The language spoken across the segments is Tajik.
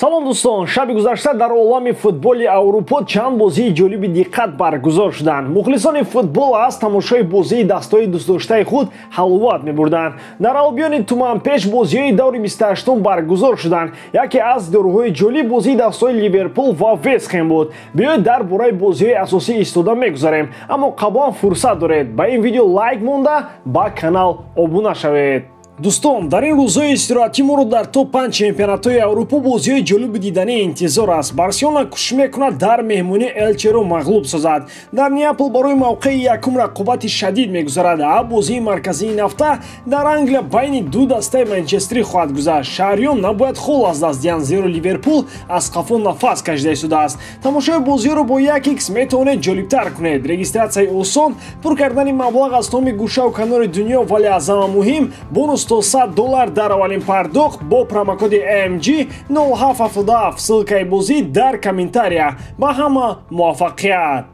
Салом дӯстон, шаби гузашта дар олами футболи Аврупо чанд бозии ҷолиби диққат баргузор шуданд. Мухлисони футбол аз тамошои бозии дастҳои дӯстдоштаи худ ҳаловат мебурданд. Дар Албиони туманпеш бозиҳои даври 28-ум баргузор шуданд. Яке аз дидорҳои ҷолиб бозии дастҳои Ливерпул ва Вестхэм буд. Биёед дар бораи бозиҳои асосӣ истода мегузарем, аммо қаблан фурсат доред ба ин видео лайк монда, ба канал обуна шавед. Дӯстон, дар ин рӯзҳои истироҳатӣ моро дар топ 5 чемпионатҳои Аврупо бозиҳои ҷолиби диданӣ интизор аст. Барселона кӯшиш мекунад дар меҳмонӣ Элчеро мағлуб созад. Дар Неапол барои мавқеи якум рақобати шадид мегузарад, а бозии марказии нафта дар Англия байни ду дастаи Манчестерӣ хоҳад гузашт. Шаҳриён набояд хол аз даст диҳанд, зеро Ливерпул аз қафо нафас кашида истодааст. Тамошои бозиҳоро бо 1x метавонед ҷолибтар кунед. Регистратсияи осон, пур кардани маблағ аз томи гӯшаву канори дунё, вале аз ҳама муҳим бонус то $100 дар аввалин пардохт бо промокоди MG 0777. Ссылкаи бозӣ дар комментария. Ба ҳама муваффақият!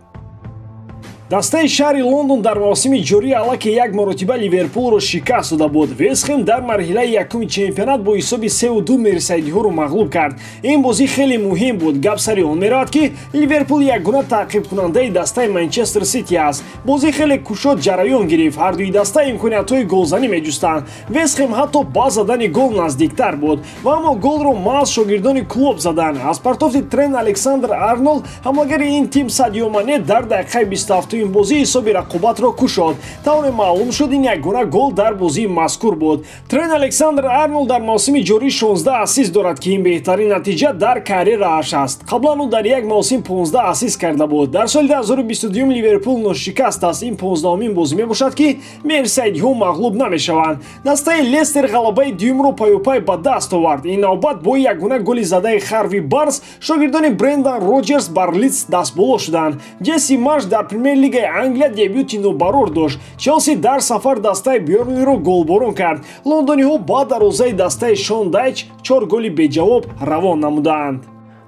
Дастаи шаҳри Лондон дар мавсими ҷорӣ аллакай як маротиба Ливерпулро шикаст дода буд. Вестхэм дар марҳилаи якуми чемпионат бо ҳисоби 3-2 мерсайдиҳоро мағлуб кард. Ин бозӣ хеле муҳим буд. Гап сари он меравад, ки Ливерпул якгуна таъқибкунандаи дастаи Манчестер Сити аст. Бозӣ хеле кушод ҷараён гирифт. Ҳардуи даста имкониятҳои голзанӣ меҷустанд. Вестхэм ҳатто ба задани гол наздиктар буд, ва аммо голро маҳз шогирдони Клоп заданд. Аз партофти Трент Александр Арнолд ҳамлагари ин тим Садио Мане дар дақиқаи 27 ин бозӣ ҳисоби рақобатро кушод. Тавре маълум шуд, ин якгуна гол дар бозии мазкур буд. Трент Александр Арнолд дар мавсими ҷорӣ 16 ассист дорад, ки ин беҳтарин натиҷа дар карьерааш аст. Қаблан ӯ дар як мавсим 15 ассист карда буд. Дар соли 2022 Ливерпул ношикаст аст. Ин 15-умин бозӣ мебошад, ки мерсайдиҳо мағлуб намешаванд. Дастаи Лестер ғалабаи дуюмро паюпай ба даст овард. Ин навбат бо якгуна голи задаи Харви Барнс шогирдони Брендан Роҷерс бар Лидс дастболо шуданд. Ҷесси Марш дар Премер-лигаи Англия дебюти нобарор дошт. Челси дар сафар дастаи Бёрнлиро голборон кард. Лондониҳо ба дарвозаи дастаи Шон Дайч 4 голи беҷавоб равон намуданд.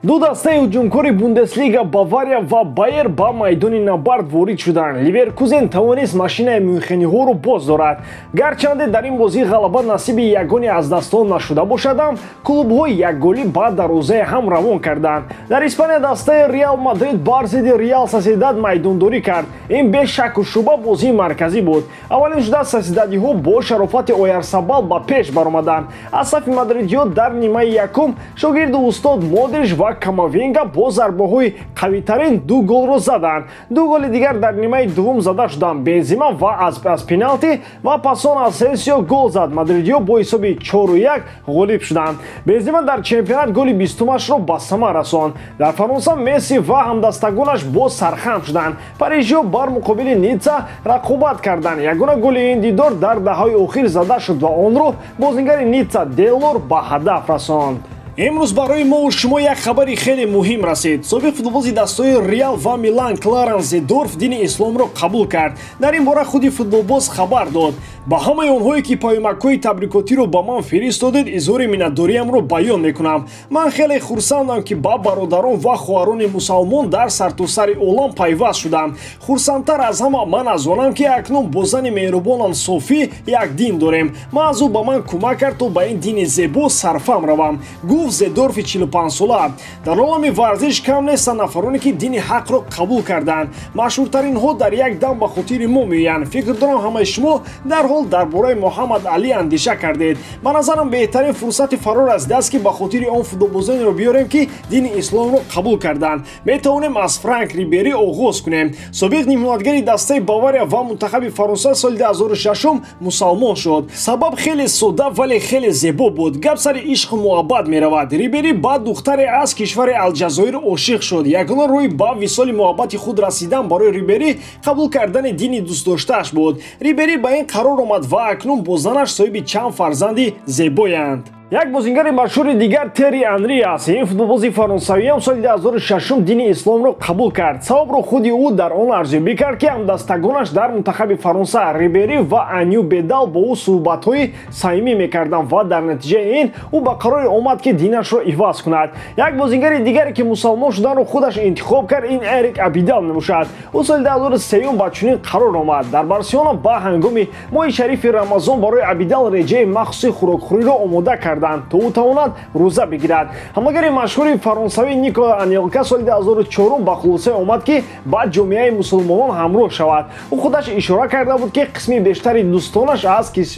Ду дастаи ҳуҷумкори Бундеслига Бавария ва Байер ба майдони набард ворид шуданд. Ливеркузен тавонист машинаи мюнхениҳоро боз дорад. Гарчанде дар ин бозӣ ғалаба насиби ягоне аз дастон нашуда бошадам, клубҳо якголӣ ба дарвозаи ҳам равон карданд. Дар Испания дастаи Реал Мадрид бар зидди Реал Сосьедад майдондорӣ кард. Ин бе шаку шуба бозии марказӣ буд. Аввалин шуда сосьедадиҳо бо шарофати Оярсабал ба пеш баромаданд. Аз сафи мадридиҳо дар нимаи якум шогирди устод Модрич ва Камавинга бо зарбаҳои қавитарин ду голро заданд. Ду голи дигар дар нимаи дуввум зада шуданд. Бензима ва аз пеналти ва пасон Асенсио гол зад. Мадридиҳо бо ҳисоби 4-1 ғолиб шуданд. Бензима дар чемпионат голи 20-умашро ба самар расонд. Дар Фаронса Месси ва ҳамдастагонаш боз сархам шуданд. Парижиҳо бар муқобили Ницца рақобат карданд. Ягона голи ин дидор дар даҳаи охир зада шуд ва онро бозингари Ницца Делор ба ҳадаф расонд. Имрӯз барои мо шумо як хабари хеле муҳим расид. Собиқ футболбози дастҳои Реал ва Милан Кларенс Зедорф дини исломро қабул кард. Дар ин бора худи футболбоз хабар дод. Ба ҳамаи онҳое, ки паёмакҳои табрикотиро ба ман фиристодед, изҳори миннатдориамро баён мекунам. Ман хеле хурсандам, ки ба бародарон ва хоҳарони мусалмон дар сартосари олам пайваст шудам. Хурсандтар аз ҳама ман аз онам, ки акнун бо зани меҳрубонам Софӣ як дин дорем. Маҳз ӯ ба ман кӯмак кард, то ба ин дини зебо сарфам равам, гуфт Зедорфи 45-сола. Дар олами варзиш кам нестанд нафароне, ки дини ҳақро қабул карданд. Машҳуртаринҳо дар як дам ба хотири мо меоянд. Фикр дорам, ҳамаи шумо дарҳол дар бораи Муҳаммад Али андеша кардед. Ба назарам, беҳтарин фурсати фаро расидааст, ки ба хотири он футболбозонеро биёрем, ки дини исломро қабул карданд. Метавонем аз Франк Рибери оғоз кунем. Собиқ нимҳимоятгари дастаи Бавария ва мунтахаби Фаронса соли 2006 мусалмон шуд. Сабаб хеле содда, вале хеле зебо буд. Гап сари ишқу муҳаббат меравад. Рибери ба духтаре аз кишвари Алҷазоир ошиқ шуд. Ягона рӯи ба висоли муҳаббати худ расидан барои Рибери қабул кардани дини дӯстдоштааш буд. Рибери ба ин қарор омад ва акнун бо занаш соҳиби чанд фарзанди зебоянд. Як бозингари машҳури дигар Терри Анри аст. Ин футболбози фаронсавиам соли 2006 дини исломро қабул кард. Сабабро худи ӯ дар он арзёбӣ кард, ки ҳамдастагонаш дар мунтахаби Фаронса Рибери ва Аню Бедал бо ӯ суҳбатҳои самимӣ мекарданд ва дар натиҷаи ин ӯ ба қароре омад, ки динашро иваз кунад. Як бозингари дигаре, ки мусалмон шуданро худаш интихоб кард, ин Эрик Абидал мебошад. Ӯ соли 2003 ба чунин қарор омад. Дар Барселона ба ҳангоми моҳи шарифи Рамазон барои Абидал реҷаи махсуси хӯрокхӯриро омода кард. карданд, то ӯ тавонад рӯза бигирад. Ҳамлагари машҳури фаронсавӣ Никола Анелка соли 2004 ба хулоса омад, ки ба ҷомеаи мусулмонон ҳамроҳ шавад. Ӯ худаш ишора карда буд, ки қисми бештари дӯстонаш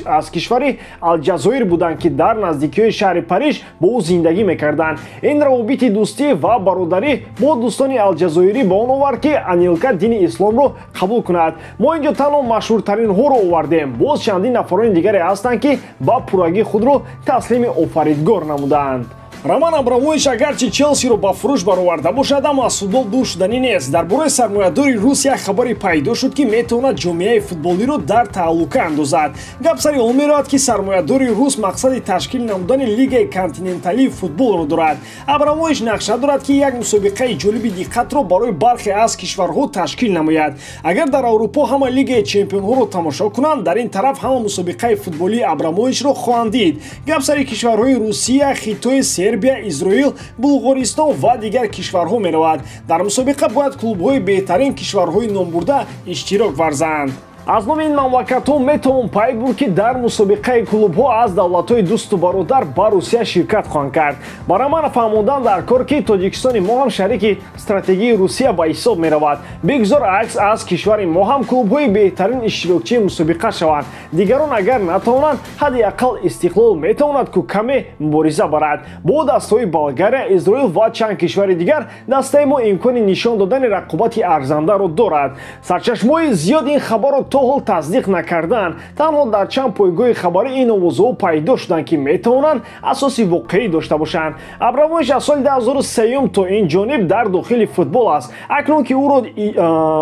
аз кишвари Алҷазоир буданд, ки дар наздикиҳои шаҳри Париж бо ӯ зиндагӣ мекарданд. Ин равобити дӯстӣ ва бародарӣ бо дӯстони алҷазоирӣ ба он овард, ки Анелка дини исломро қабул кунад. Мо инҷо танҳо машҳуртаринҳоро овардем. Боз чандин нафарони дигаре ҳастанд, ки ба пуррагӣ худро таслими офаридгор намуданд. Роман Абрамович агарчи Челсиро ба фурӯш бароварда бошад, аммо аз футбол дур шуданӣ нест. Дар бораи сармоядори рус як хабаре пайдо шуд, ки метавонад ҷомеаи футболиро дар таҳлука андозад. Гап сари он меравад, ки сармоядори рус мақсади ташкил намудани лигаи континенталии футболро дорад. Абрамович нақша дорад, ки як мусобиқаи ҷолиби диққатро барои бархе аз кишварҳо ташкил намояд. Агар дар Аврупо ҳама лигаи чемпионҳоро тамошо кунанд, дар ин тараф ҳама мусобиқаи футболии Абрамовичро хоҳанд дид. Гап сари кишварҳои Русия, Хитой, Сербия, Изроил, Булғористон ва дигар кишварҳо меравад. Дар мусобиқа бояд клубҳои беҳтарин кишварҳои номбурда иштирок варзанд. Аз номи ин мамлакатҳо метавон пай бурд, ки дар мусобиқаи клубҳо аз давлатҳои дӯсту бародар ба Русия ширкат хоҳанд кард. Ба роман фаҳмондан дар кор, ки Тоҷикистони мо ҳам шарики стратегии Русия ба ҳисоб меравад. Бигзор акс аз кишвари мо ҳам клубҳои беҳтарин иштирокчии мусобиқа шаванд. Дигарон агар натавонанд, ҳадди ақал Истиқлол метавонад ку каме мубориза барад. Бо дастҳои Болгария, Изроил ва чанд кишвари дигар дастаи мо имкони нишон додани рақобати арзандаро дорад. Сарчашмаҳои зиёд ин хабарро то ҳол тасдиқ накарданд. Танҳо дар чанд пойгоҳи хабарӣ ин овозҳо пайдо шуданд, ки метавонанд асоси воқеӣ дошта бошанд. Абрамович аз соли 2003 то ин ҷониб дар дохили футбол аст. Акнун ки ӯро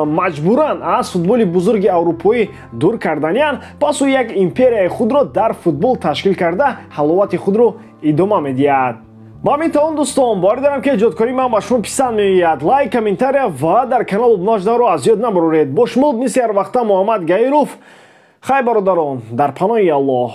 маҷбуран аз футболи бузурги аврупоӣ дур карданиянд, пас ӯ як империяи худро дар футбол ташкил карда, ҳаловати худро идома медиҳад. Ба ҳамин тавон, дӯстон, боварӣ дорам, ки эҷодкории ман ба шумо писанд меояд. Лайк, комментария ва дар канал обуна шуданро аз ёд набароред. Бо шумо мисли ҳар вақта Муҳаммад Гаиров. Хай, бародарон, дар паноҳи Аллоҳ.